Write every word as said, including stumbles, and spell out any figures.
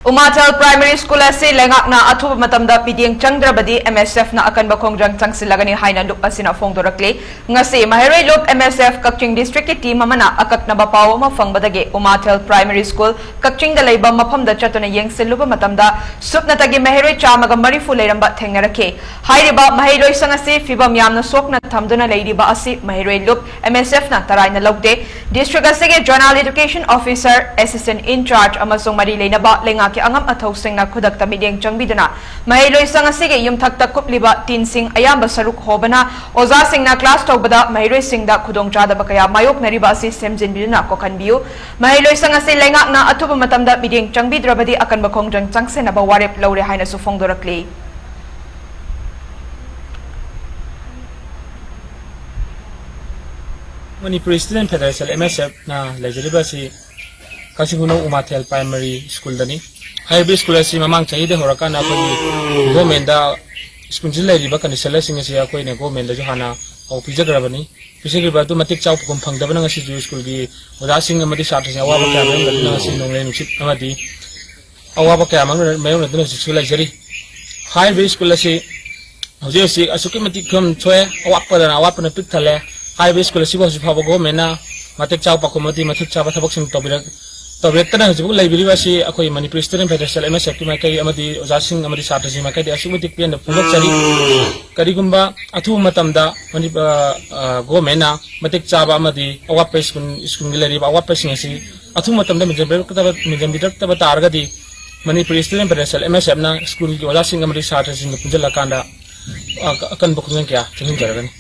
ꯎꯃꯥꯊꯦꯜ primary school ꯑꯁꯤ ꯂꯩꯉꯥꯛꯅ ꯑꯊꯨꯕ ꯃꯇꯝꯗ ꯃꯤꯠꯌꯦꯡ ꯆꯪꯗ꯭ꯔꯕꯗꯤ ꯑꯦꯝ ꯑꯦꯁ ꯑꯦꯐꯅ ꯑꯀꯟꯕ ꯈꯣꯡꯖꯪ ꯆꯪꯁꯤꯜꯂꯒꯅꯤ ꯍꯥꯏꯅ ꯂꯨꯞ ꯑꯁꯤꯅ ꯐꯣꯡꯗꯣꯔꯛꯂꯤ꯫ ꯉꯁꯤ ꯃꯍꯩꯔꯣꯏ ꯂꯨꯞ ꯑꯦꯝ ꯑꯦꯁ ꯑꯦꯐ ꯀꯛꯆꯤꯡ ꯗꯤꯁꯇ꯭ꯔꯤꯛꯀꯤ ꯇꯤꯝ ꯑꯃꯅ ꯑꯀꯛꯅꯕ ꯄꯥꯎ ꯑꯃ ꯐꯪꯕꯗꯒꯤ ꯎꯃꯥꯊꯦꯜ ꯄ꯭ꯔꯥꯏꯃꯔꯤ ꯁ꯭ꯀꯨꯜ ꯀꯛꯆꯤꯡꯗ ꯂꯩꯕ ꯃꯐꯝꯗ ꯆꯠꯇꯨꯅ ꯌꯦꯡꯁꯤꯜꯂꯨꯕ ꯃꯇꯝꯗ ꯁꯨꯞꯅꯇꯒꯤ ꯃꯍꯩꯔꯣꯏ ꯆꯥꯝꯃꯒ ꯃꯔꯤꯐꯨ ꯂꯩꯔꯝꯕ ꯊꯦꯡꯅꯔꯛꯈꯤ꯫ ꯍꯥꯏꯔꯤꯕ ꯃꯍꯩꯂꯣꯏꯁꯪ ꯑꯁꯤ ꯐꯤꯕꯝ ꯌꯥꯝꯅ ꯁꯣꯛꯅ ꯊꯝꯗꯨꯅ ꯂꯩꯔꯤꯕ ꯑꯁꯤ ꯃꯍꯩꯔꯣꯏ ꯂꯨꯞ ꯑꯦꯝ ꯑꯦꯁ ꯑꯦꯐꯅ ꯇꯔꯥꯏꯅ ꯂꯧꯗꯦ꯫ ꯗꯤꯁꯇ꯭ꯔꯤꯛ ꯑꯁꯤꯒꯤ ꯖꯣꯅꯥꯜ ꯑꯦꯗꯨꯀꯦꯁꯟ ꯑꯣꯐꯤꯁꯔ, ꯑꯦꯁꯤꯁꯇꯦꯟ ꯏꯟ ꯆꯥꯔꯖ ꯑꯃꯁꯨꯡ ꯃꯔꯤ ꯂꯩꯅꯕ ꯂꯩꯉꯥꯛꯀꯤ ꯑꯉꯝ ꯑꯊꯧꯁꯤꯡꯅ ꯈꯨꯗꯛꯇ ꯃꯤꯠꯌꯦꯡ ꯆꯪꯕꯤꯗꯨꯅ ꯃꯍꯩꯂꯣꯏꯁꯪ ꯑꯁꯤꯒꯤ ꯌꯨꯝꯊꯛꯇ ꯀꯨꯞꯂꯤꯕ ꯇꯤꯟꯁꯤꯡ ꯑꯌꯥꯝꯕ ꯁꯔꯨꯛ ꯍꯣꯕꯅ ꯑꯣꯖꯥꯁꯤꯡꯅ ꯀ꯭ꯂꯥꯁ ꯇꯧꯕꯗ ꯃꯍꯩꯔꯣꯏꯁꯤꯡꯗ ꯈꯨꯗꯣꯡꯆꯥꯗꯕ ꯀꯌꯥ ꯃꯥꯌꯣꯛꯅꯔꯤꯕ ꯑꯁꯤ ꯁꯦꯝꯖꯤꯟꯕꯤꯗꯨꯅ ꯀꯣꯛꯍꯟꯕꯤꯌꯨ꯫ ꯃꯍꯩꯂꯣꯏꯁꯪ ꯑꯁꯤ ꯂꯩꯉꯥꯛꯅ ꯑꯊꯨꯕ ꯃꯇꯝꯗ ꯃꯤꯠꯌꯦꯡ ꯆꯪꯕꯤꯗ꯭ꯔꯕꯗꯤ ꯑꯀꯟꯕ ꯈꯣꯡꯖꯪ ꯆꯪꯁꯤꯟꯅꯕ ꯋꯥꯔꯦꯞ ꯂꯧꯔꯦ ꯍꯥꯏꯅꯁꯨ ꯐꯣꯡꯗꯣꯔꯛꯂꯤ꯫ ꯃꯅꯤꯄꯨꯔ ꯁ꯭ꯇꯨꯗꯦꯟꯠ ꯐꯦꯗꯔꯦꯁꯟ, ꯑꯦꯝ ꯑꯦꯁ ꯑꯦꯐꯅ ꯂꯩꯖꯔꯤꯕ ꯑꯁꯤ ꯀꯛꯆꯤꯡ ꯈꯨꯅꯧ ꯎꯃꯥꯊꯦꯜ ꯄ꯭ꯔꯥꯏꯃꯔꯤ ꯁ꯭ꯀꯨꯜꯗꯅꯤ꯫ ꯍꯥꯏꯔꯤꯕ ꯁ꯭ꯀꯨꯜ ꯑꯁꯤ ꯃꯃꯥꯡ ꯆꯍꯤꯗ ꯍꯧꯔꯀꯥꯟꯗ ꯑꯩꯈꯣꯏꯒꯤ ꯒꯣꯔꯃꯦꯟꯗ ꯁ꯭ꯀꯨꯜꯁꯤꯗ ꯂꯩꯔꯤꯕ ꯀꯟꯗꯤꯁꯟꯁꯤꯡ ꯑꯁꯤ ꯑꯩꯈꯣꯏꯅ ꯒꯣꯔꯃꯦꯟꯗꯁꯨ ꯍꯥꯟꯅ ꯄꯥꯎ ꯄꯤꯖꯈ꯭ꯔꯕꯅꯤ꯫ ꯄꯤꯖꯈ꯭ꯔꯤꯕ ꯑꯗꯨ ꯃꯇꯤꯛ ꯆꯥꯕ ꯐꯪꯐꯝ ꯐꯪꯗꯕꯅ ꯉꯁꯤꯁꯨ ꯁ꯭ꯀꯨꯜꯒꯤ ꯑꯣꯖꯥꯁꯤꯡ ꯑꯃꯗꯤ ꯁꯥꯇ꯭ꯔꯁꯤꯡ ꯑꯋꯥꯕ ꯀꯌꯥ ꯃꯥꯌꯣꯛꯅꯗꯨꯅ ꯉꯁꯤ ꯅꯣꯡꯂꯩ ꯅꯨꯡꯁꯤꯠ ꯑꯃꯗꯤ ꯑꯋꯥꯕ ꯀꯌꯥ ꯃꯥꯌꯣꯛꯅ-, ꯃꯥꯌꯣꯛꯅꯗꯨꯅ ꯍꯧꯖꯤꯛꯁꯨ ꯂꯩꯖꯔꯤ꯫ ꯍꯥꯏꯔꯤꯕ ꯁ꯭ꯀꯨꯜ ꯑꯁꯤ ꯍꯧꯖꯤꯛ ꯍꯧꯖꯤꯛ ꯑꯁꯨꯛꯀꯤ ꯃꯇꯤꯛ ꯐꯤꯕꯝ ꯁꯣꯛꯑꯦ, ꯑꯋꯥꯠꯄꯗꯅ ꯑꯋꯥꯠꯄꯅ ꯄꯤꯛ ꯊꯜꯂꯦ꯫ ꯍꯥꯏꯔꯤꯕ ꯁ꯭ꯀꯨꯜ ꯑꯁꯤꯕꯨ ꯍꯧꯖꯤꯛ ꯐꯥꯎꯕ ꯒꯣꯔꯃꯦꯟꯅ ꯃꯇꯤꯛ ꯆꯥꯕ ꯄꯥꯎꯈꯨꯝ ꯑꯃꯗꯤ ꯃꯇꯤꯛ ꯆꯥꯕ ꯊꯕꯛꯁꯤꯡ ꯇꯧꯕꯤꯔꯛ-, ꯇꯧꯕꯤꯔꯛꯇꯅ ꯍꯧꯖꯤꯛꯐꯥꯎ ꯂꯩꯕꯤꯔꯤꯕ ꯑꯁꯤ ꯑꯩꯈꯣꯏ ꯃꯅꯤꯄꯨꯔ ꯁ꯭ꯇꯨꯗꯦꯟꯠ ꯐꯦꯗꯔꯦꯁꯟ, ꯑꯦꯝ ꯑꯦꯁ ꯑꯦꯐꯀꯤ ꯃꯥꯏꯀꯩ ꯑꯃꯗꯤ ꯑꯣꯖꯥꯁꯤꯡ ꯑꯃꯗꯤ ꯁꯥꯇ꯭ꯔꯁꯤꯡꯒꯤ ꯃꯥꯏꯀꯩꯗꯒꯤ ꯑꯁꯨꯛꯀꯤ ꯃꯇꯤꯛ ꯄꯦꯟꯗꯕ ꯐꯣꯡꯗꯣꯛꯆꯔꯤ꯫ ꯀꯔꯤꯒꯨꯝꯕ ꯑꯊꯨꯕ ꯃꯇꯝꯗ ꯃꯅꯤ-, ꯑ, ꯑ, ꯒꯣꯔꯃꯦꯟꯅ ꯃꯇꯤꯛ ꯆꯥꯕ ꯑꯃꯗꯤ ꯑꯋꯥꯠꯄ ꯁ꯭ꯀꯨꯜ, ꯁ꯭ꯀꯨꯜꯒꯤ ꯂꯩꯔꯤꯕ ꯑꯋꯥꯠꯄꯁꯤꯡ ꯑꯁꯤ ꯑꯊꯨꯕ ꯃꯇꯝꯗ ꯃꯦꯟꯁꯤꯟꯕꯤꯔꯛꯇꯕ, ꯃꯦꯟꯁꯤꯟꯕꯤꯔꯛꯇꯕ ꯇꯥꯔꯒꯗꯤ ꯃꯅꯤꯄꯨꯔ ꯁ꯭ꯇꯨꯗꯦꯟꯠ ꯐꯦꯗꯔꯦꯁꯟ, ꯑꯦꯝ ꯑꯦꯁ ꯑꯦꯐꯅ ꯁ꯭ꯀꯨꯜꯒꯤ ꯑꯣꯖꯥꯁꯤꯡ ꯑꯃꯗꯤ ꯁꯥꯇ꯭ꯔꯁꯤꯡꯒ ꯄꯨꯟꯁꯤꯜꯂꯀꯥꯟꯗ, ꯑ, ꯑꯀꯟꯕ ꯈꯣꯡꯖꯪ ꯀꯌꯥ ꯆꯪꯁꯤꯟꯖꯔꯒꯅꯤ꯫